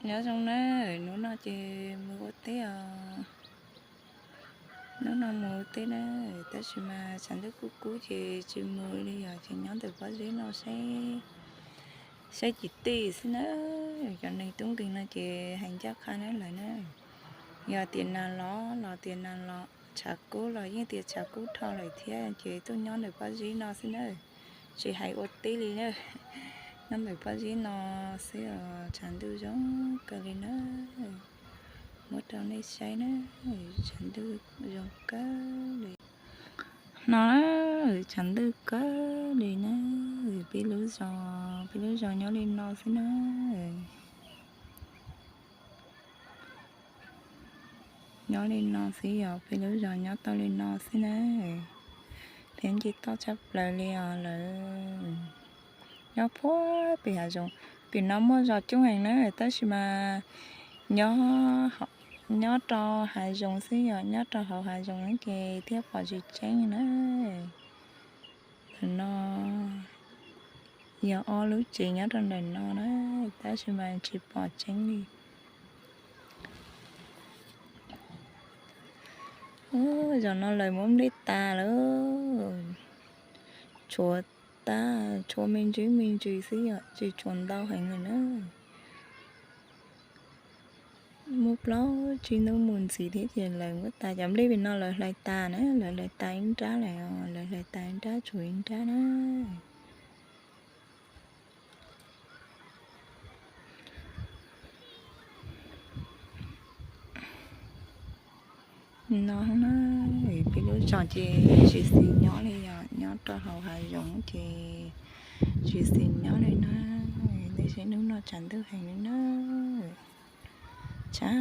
Nyob zoo na, hnub no ces mus ua teb os. Hnub no mus ua teb na, tab sis mas tshav ntuj kub kub ces tsis mus li os, ces nyob ntawm pob zeb no saib, saib cim tij xwb na. Cov neeg tub nkeeg no ces hais ncaj qha na lawm na. Yog tias nag los los tias nag los, tshav kub los yeej tias tshav kub dhau lawm thiab, ces tuaj nyob ntawm pob zeb no xwb na. Tsis hais ua teb li na, nyob ntawm pob zeb no xwb os, tshav ntuj zoo kawg li na. Muab rau nej saib na, tshav ntuj zoo kawg li. No, tshav ntuj kawg li na. Peb lub zos, peb lub zos nyob li no xwb na. Nyob li no xwb yog peb lub zos nyob tau li no xwb na. Thiab nce toj tshaj plaws li os lawm. Nyob puag tim hav zoov, tim no muaj zos coob heev na, tab sis mas nyob, nyob rau hav zoov xwb, yog nyob rau hauv hav zoov ces thiaj pom tsis tseeb na. Ntawm no yog ob lub tsev nyob rau ntawm no na, tab sis mas tsis pom tseeb li. Zaum no lawv muab nplej tas lawm, tshuav tag, tshuav me ntsis me ntsis xwb yom, tsis tshuav ntau heev li na. Muaj plaub tsib hnub mus ntxiv thiab ces lawv muab tas. Cov nplej pem no lawv hlais tas na, lawv hlais tas ib nrab lawm, lawv hlais tas ib nrab tshuav ib nrab na. No na, peb lub zos ces tsis xis nyob li yom, nyob rau hauv hav zoov ces tsis xis nyob li na. Tab sis hnub no tshav ntuj heev li na. Tshav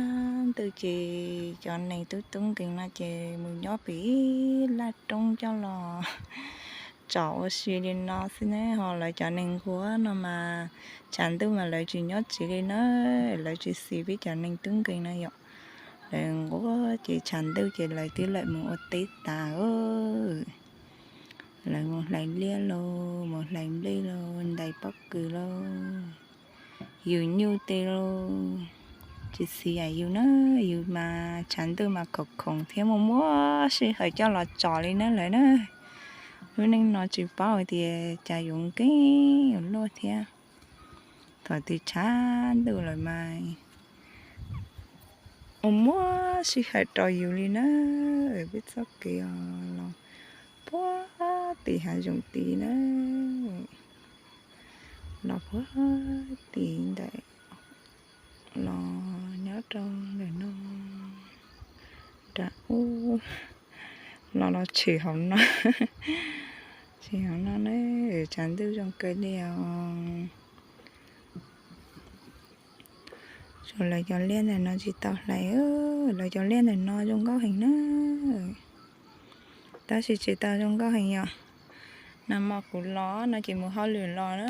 ntuj ces cov neeg tub tub nkeeg no ces mus nyob pem laj roob coj los tsom ua si li no xwb ne. Ho lawv cov neeg nquag no mas tshav ntuj mas lawv tsis nyob tsev li na, lawv tsis xis peb cov neeg tub nkeeg no yom. Lawv nquag ces tshav ntuj ces lawv twb lawm mus ua teb tas. Lawv mus hlais liaj lauj, mus hlais nplej lauj, ntais pob kws lauj, yws nyuj tes lauj, tsis xis yam yus na. Yus mas tshav ntuj mas khoom khoom thiab muaj muaj sij hawm coj los tsom li na lawv na. Lub neej no tsis paub hais tias cas yuav nkeeg yuav luaj thiab. Thaum twg tshav ntuj lawm mas ua muaj sij hawm rau yus li na. Peb txoj kev los puag tim hav zoov tid na, los puag tim ntawm, los nyob rau ntawm no, nram ub, los los tshwm hauv no, tshwm hauv no na. Tshav ntuj zoo kawg li os. Tshuav lawv cov liaj ntawm no tsis tau hlais, lawv cov liaj ntawm no zoo nkauj heev na. Tab sis tsis tau zoo nkauj heev yom. Nag hmo kuv los no ces mus hauj lwm los na,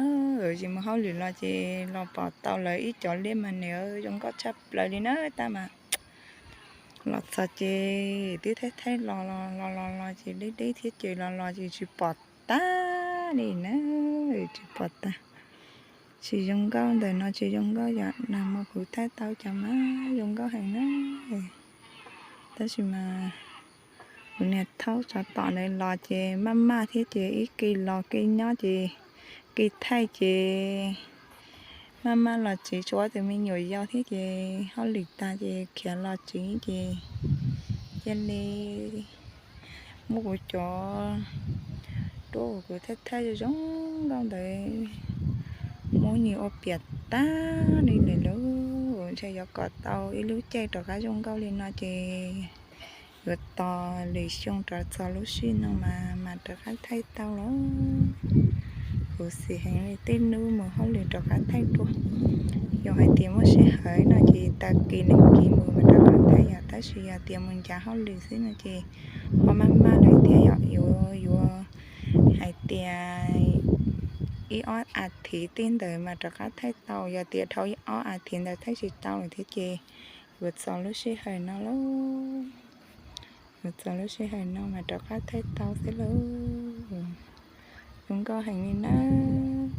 ces mus hauj lwm los ces los pom tau lawv ib cov liaj mas niam zoo nkauj tshaj plaws li na. Tab mas los txog ces twb thaij thaij los los los los ces deb deb thiab ces los los ces tsis pom tag li na, tsis pom tag. Tsis zoo nkauj, ntawm no tsis zoo nkauj yom, nag hmo kuv thaij tau cov mas zoo nkauj heev na. Tab sis mas kuv niam thaub tsov tom ntawd los ces maj maj thiab ces ib ke los ke nyob ces ke thaij ces maj maj los tsev, tshuav ob tug me nyuam yaus thiab ces hauj lwm tag ces khiav los tsev ces cia li muab kuv cov duab uas kuv thaij thaij zoo zoo nkauj ntawd muab nws ua piam tag li lawm lauj. Ntshe yuav kom tau ib lub caij rov qab zoo nkauj li no ces yuav tos lwm xyoo rov txog lub sij no mas mas rov qab thaij tau lauj. Kuv xis heev li, tej hnub mus hauj lwm rov qab thaij dua. Yog hais tias muaj sij hawm no ces tag kis nees kis mus mas rov qab thaij yom, tab sis yog tias mus ncav hauj lwm xwb no ces ho maj maj lawm thiab yom, yuav yuav hais tias ib ob as thiv tej ntawd mas rov qab thaij tau. Yog tias dhau ib ob as thiv ntawd thaij tsis tau lawm thiab ces yuav txog lub sij hawm no lauj, yuav txog lub sij hawm no mas rov qab thaij tau xwb lauj. Zoo nkauj heev li nawb.